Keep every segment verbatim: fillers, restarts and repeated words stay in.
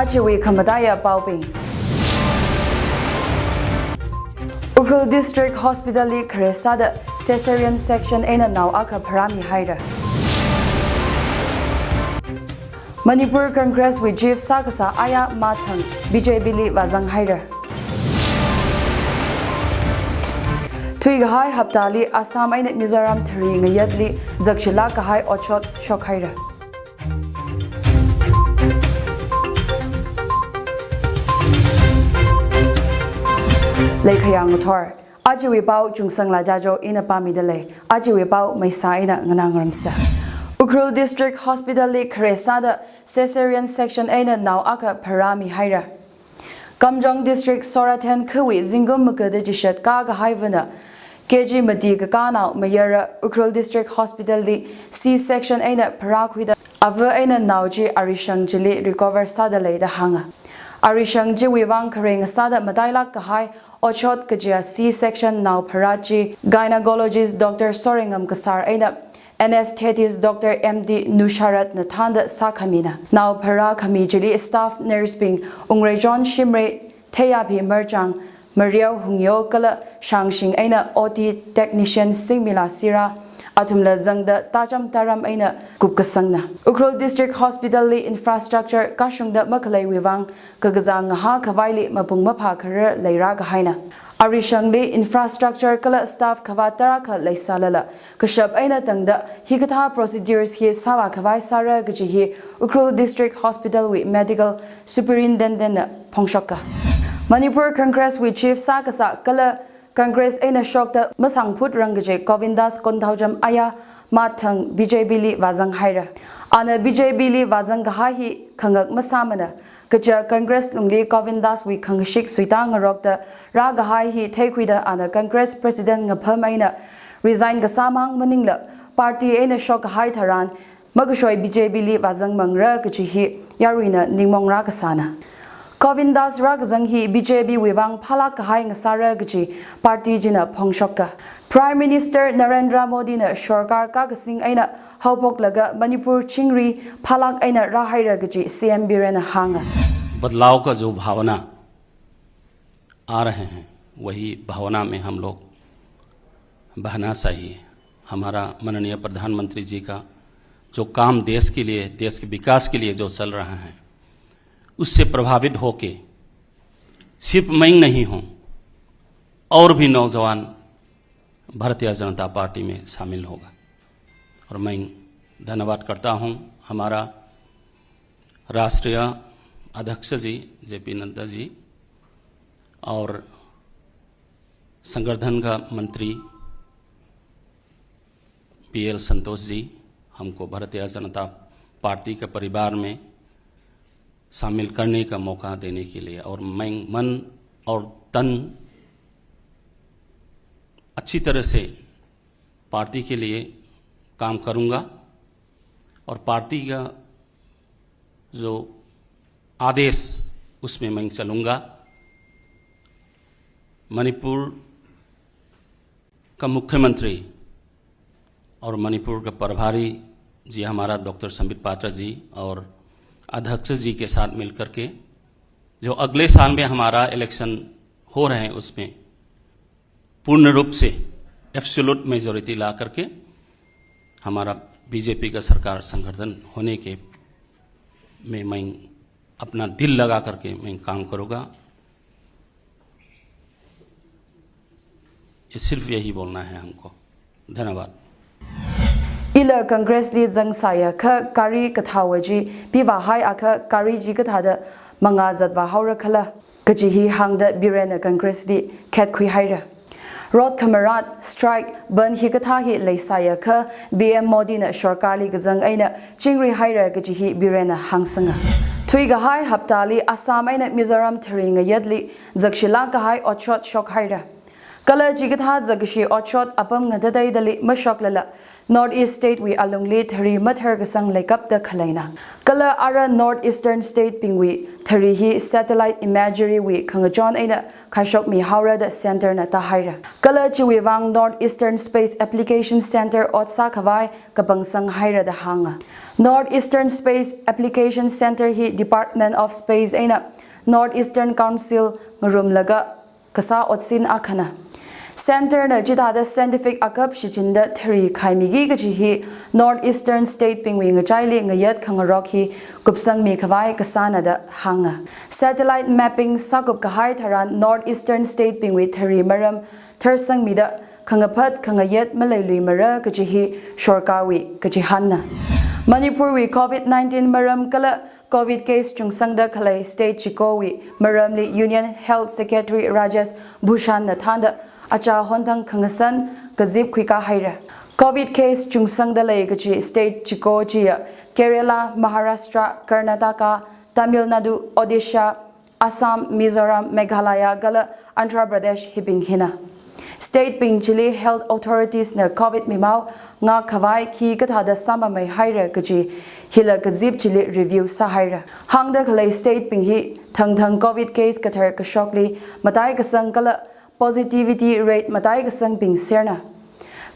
Chiwui khamataiya paobing. Ukhrul District Hospital li khare sāda cesarean section eina nao akha pharāmihaira. Manipur Congress wui chief sākasā Aya Mathang B J P li vāzanghaira. Thuikahai haptali Assam eina Mizoram thari ngayatli zakshilāk kahai otshot shokhaira. Leikhayang ngathor. Ajawui pao Chungsangla Jajo ina pāmidalei. Ajawui pao Meisa ina nganāngarumsa. Ukhrul District Hospital li khare sāda cesarean section eina nao akha pharāmihaira. Kamjong District Sorathen khawui zingkum magada chishat kakahai vana K G mati kakā nao mayara Ukhrul District Hospital li C section eina pharākhuida ava eina nao chi arishang chili recover sādalei da hānga. Arishang chiwui vang khareng sāda matailāk kahai otshot kajiya C section nao pharā chi gynecologist Doctor Sorengam Kasar eina anesthetist Doctor M D Nusharat na thānda sākhamina. Nao pharākhami chili staff nurse bing Ungreichon Shimray, Theiyapi Marchang, Mariao Hungyo kala shangshing eina O T technician Singmila Sira, athumla zangda tacham taram eina kupkasangna. Ukhrul District Hospital li infrastructure kashungda makhaleiwui vang kakazang ngahā khavaili mapung maphā kharar leirā kahaina. Arishangli infrastructure kala staff khavā tarākha leisālala, kashap eina tangda hikathā procedures hi sāvā khavai sāra kaji hi Ukhrul District Hospital wui Medical Superintendent na phongshoka. Manipur Congress wui chief sākasā kala Congress eina shokta masangphut rang kaji Govindas Konthaujam aya Mathang B J P li vāzanghaira. Ana B J P li vāzang kahai hi khangak masāmana, kaja Congress lungli Govindas wui khangashik suita ngarokta rākahai hi theikhuida ana Congress President ngapham eina resign kasāmang maningla party eina shok kahai tharan makashoi B J P li vāzangmangra kaji hi yaruina ningmongra kasāna. Govindas rākazang hi B J P wui vang phālāk kahai ngasāra kaji party china phongshoka. Prime Minister Narendra Modi na sorkar kakasing eina haophoklaga Manipur chingri phālāk eina rāhaira kaji C M Biren na hānga. बदलाव का जो भावना आ रहे हैं, वही भावना में हम लोग बहना चाहिए। हमारा माननीय प्रधानमंत्री जी का जो काम देश के लिए, देश के विकास के लिए जो चल रहा है, उससे प्रभावित होके सिर्फ मैं नहीं हूँ, और भी नौजवान भारतीय जनता पार्टी में शामिल होगा। और मैं धन्यवाद करता हूँ हमारा राष्ट्रीय अध्यक्ष जी जे पी नड्डा जी और संगठन का मंत्री बी एल संतोष जी, हमको भारतीय जनता पार्टी के परिवार में शामिल करने का मौका देने के लिए, और मैं मन और तन अच्छी तरह से पार्टी के लिए काम करूँगा और पार्टी का जो आदेश, उसमें मैं चलूँगा। मणिपुर का मुख्यमंत्री और मणिपुर का प्रभारी जी हमारा डॉक्टर संबित पात्रा जी और अध्यक्ष जी के साथ मिलकर के जो अगले साल में हमारा इलेक्शन हो रहे हैं, उसमें पूर्ण रूप से एब्सोल्यूट मेजोरिटी ला करके हमारा बी जे पी का सरकार संगठन होने के में मैं अपना दिल लगा करके मैं काम करूँगा। ये सिर्फ यही बोलना है हमको। धन्यवाद। Ila Congress li zangsāya kha gari kathāwa chi pivāhai akha gari chi kathāda mangā zatvā haora khala kaji hi hāngda Biren na Congress li khetkhuihaira. Rot khamarat, strike, bandh hikathā hi leisāya kha P M Modi na sorkar li kazang eina chingrihaira kaji hi Biren na hāngsanga. Thuikahai haptali Assam eina Mizoram thari ngayatli zakshilāk kahai otshot shokhaira. Kala chikathā zakkashi otshot apam ngatateidali mashoklala North East State wui alungli thari mathar kasang leikapda khaleina. Kala ara North Eastern State bingwui thari hi satellite imagery wui khangachon eina khaishokmi haora da Centre na tāhaira. Kala chiwui vang North Eastern Space Application Centre ot sākhavai kapangsang haira da hānga. North Eastern Space Application Centre hi Department of Space eina North Eastern Council ngarumlaga kasā otsin akhana. Centre na chithāda scientific akap shichinda thari khaimiki kaji hi North Eastern State bingwui ngachaili ngayat khangarok hi kupsangmi khavai kasāna da hānga. Satellite mapping sākup kahai tharan North Eastern State bingwui thari maram tharsangmida khangaphat khangayat maleiluimara kaji hi sorkarwui kachihānna. Manipur wui Covid nineteen maram kala Covid case chungsangda khalei state chikowui maramli Union Health Secretary Rajesh Bhushan na thānda achā honthang khangasan kazip khuikā haira. Covid case chungsangda lei kaji state chiko chiya Kerala, Maharashtra, Karnataka, Tamil Nadu, Odisha, Assam, Mizoram, Meghalaya kala Andhra Pradesh hibing hina. State bing chili health authorities na Covid mimao ngak khavai khi kathāda sāmamei haira kaji hila kazip chili review sāhaira. Hāngda khalei state bing hi thangthang Covid case kathar kashokli matai kasang kala positivity rate matai kasang bing serna.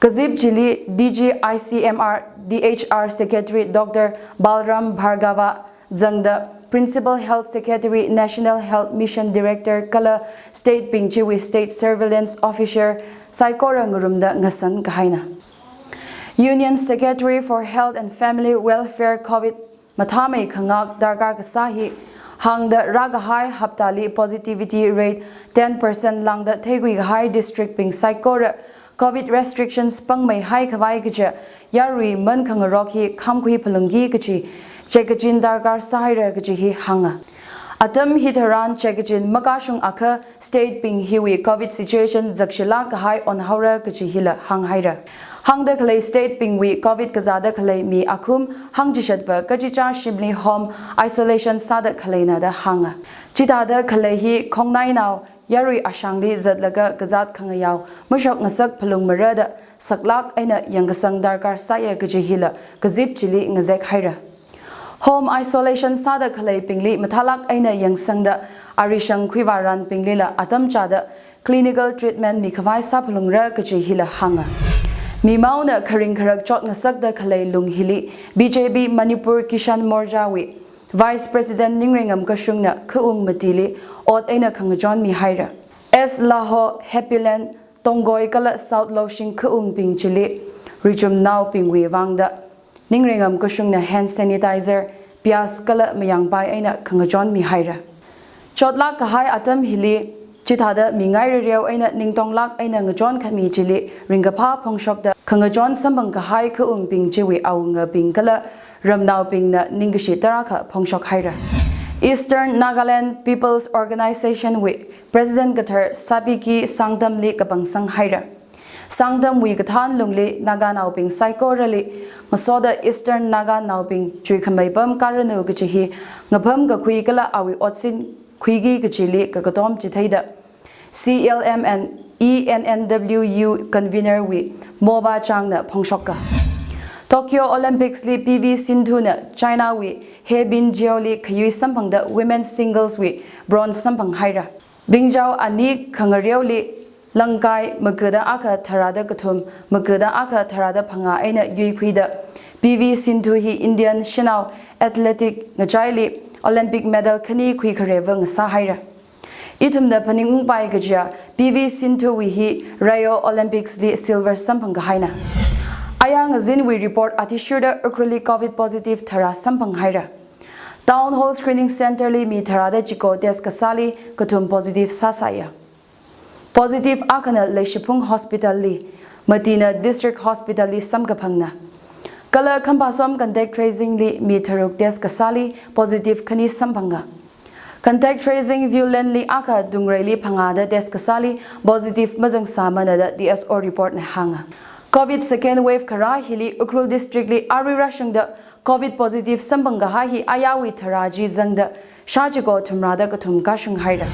Kazip chili D G I C M R D H R Secretary Doctor Balram Bhargava zangda Principal Health Secretary, National Health Mission Director kala state bing chiwui state surveillance officer saikora ngarumda ngasan kahaina. Union Secretary for Health and Family Welfare Covid mathāmei khangak darkar kasā hi hāngda rākahai haptali positivity rate ten percent lāngda theikhui kahai district bing saikora Covid restrictions pangmei hai khavai kaja yarui man khangarok hi khamkhui phalungki kaji chekachin darkar sāhaira kaji hi hānga. Atam hitharan chekachin makashung akha state bing hiwui Covid situation zakshilak kahai onhaora kaji hila hānghaira. Hāngda khalei state bingwui Covid kazāda khalei mi akhum hangchishatva kachicha shimli home isolation sāda khaleina da hānga. Chithāda khalei hi khongnainao yarui ashangli zatlaga kazāt khangayao mashok ngasak phalungmara da saklak eina yangkasang darkar sāya kaji hila kazip chili ngazek haira. Home isolation sāda khaleibingli mathālak eina yangsangda arishang khuivaranbinglila atam chāda clinical treatment mikhavai sāphalungra kaji hila hānga. Mimaona kharing kharak chot ngasakda khalei lung hili B J P Manipur Kisan Morcha wui Vice President Ningreingam Kashungna khaung matili ot eina khangachon mihaira. S Laho, Happyland, Tongoi kala South Loshing khaungbing chili richumnaobingwui vangda Ningreingam Kashungna hand sanitizer, piyas kala mayangpai eina khangachon mihaira. Chotlak kahai atam hili chithāda mingai rereo eina ningtonglak eina ngachon khami chili ringkaphā phongshokda khangachon samphang kahai khaungbing chiwui awungabing kala ramnaobingna ningkashi tarākha phongshok haira. Eastern Nagaland People's Organization wui President kathar Sabiki Sangtamli kapangsang haira. Sangtamwui kathān lungli Naganaobing saikorali ngasoda Eastern Naganaobing chuikhamei pam karanu kaji hi ngapham kakhui kala awui otsin khuiki kajili kakatom chitheida C L M and E N N W U convener wui Moba Changna phongshoka. Tokyo Olympics li P V Sindhu na China wui He Bingjiu li khayui samphangda women singles wui bronze samphang haira. Bingjiu ani khangareoli langkai magada akha tharāda kathum, magada akha tharāda phangā eina yuikhuida P V Sindhu hi Indian shanao athletic ngachaili Olympic medal khani khuikhareva ngasā haira. Ithumna phaningungpai kaja P V Sindhu wui hi Rio Olympics li silver samphang kahaina. Aya ngazinwui report athishurda Ukhrulli Covid positive tharā samphang haira. Town Hall Screening Center li mi tharāda chiko test kasāli kathum positive sāsāya. Positive akhana Leishiphung Hospital li, matina District Hospital li samkaphangna. Kala Khamphasom contact tracing li mi tharuk test kasāli positive khani samphanga. Contact tracing Viewland li akha Dungreili phangāda test kasāli positive mazangsāmana da D S O report na hānga. Covid second wave kharā hili Ukhrul district li arui rāshungda Covid positive samphang kahai hi ayawui tharā chi zangda shā chiko thumrāda kathum kashung haira.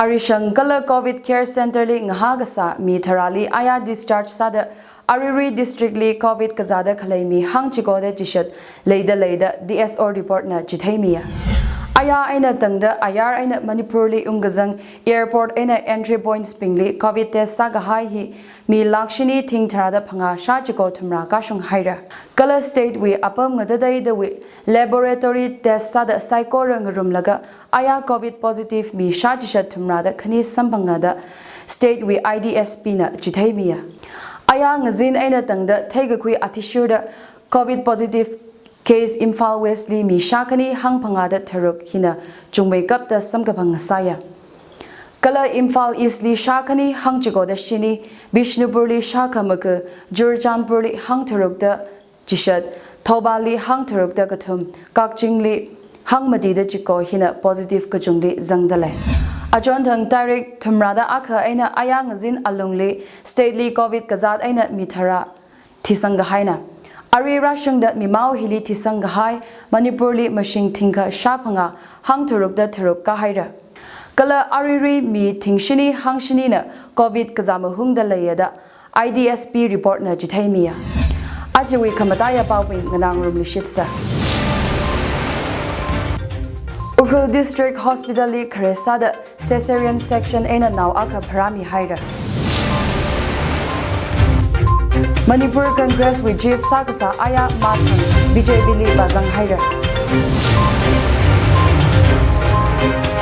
Arishang kala Covid Care Centre li ngahā kasā mi tharāli aya discharge sāda, aruirui district li Covid kazāda khalei mi hangchikoda chishat leida leida D S O report na chitheimiya. Aya eina tangda ayar eina Manipur li ungkazang airport eina entry points bingli Covid test sākahai hi mi lakh shini thing tharāda phangā shāchiko thumrā kashung haira. Kala state wui apam ngatateidawui laboratory test sāda saikora ngarumlaga aya Covid positive mi shāchishat thumrāda khani samphanga da state wui I D S P na chitheimiya. Aya ngazin eina tangda theikakhui athishurda Covid positive case Imphal West li mi shākhani hangphangāda tharuk hina chungmeikapta samkaphang ngasāya. Kala Imphal East li shākhani hangchikoda shini, Bishnupur li shākha maga, Churachandpur li hangtharukda chishat, Thoubal li hangtharukda kathum, Kakching li hangmatida chiko hina positive kachungli zangda lei. Achonthang tarik thumrāda akha eina aya ngazin alungli state li Covid kazāt eina mi tharā thisang kahaina. Arui rāshungda mimao hili thisang kahai Manipur li mashing thingkha shāphangā hangtharukda tharuk kahaira. Kala aruirui mi thingshini hangshinina Covid kazā mahungda leiya da I D S P report na chitheimiya. Ajawui khamataiya paobing nganāngarumluishitsa. Ukhrul District Hospital li khare sāda cesarean section eina nao akha pharāmi haira. Manipur Congress wui chief sākasā aya mathang B J P li vāzang haira.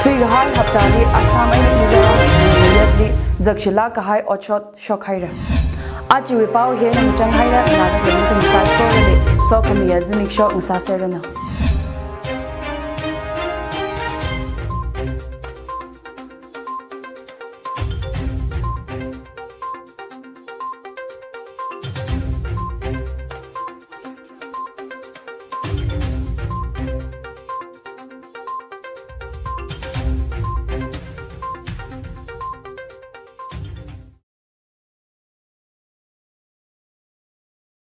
Thuikahai haptali Assam eina Mizoram li zakshilāk kahai otshot shok haira. Ajawui pao hina machang haira, nganāda khalei nathum saikorali sokhamiya zimiksho ngasāserranu.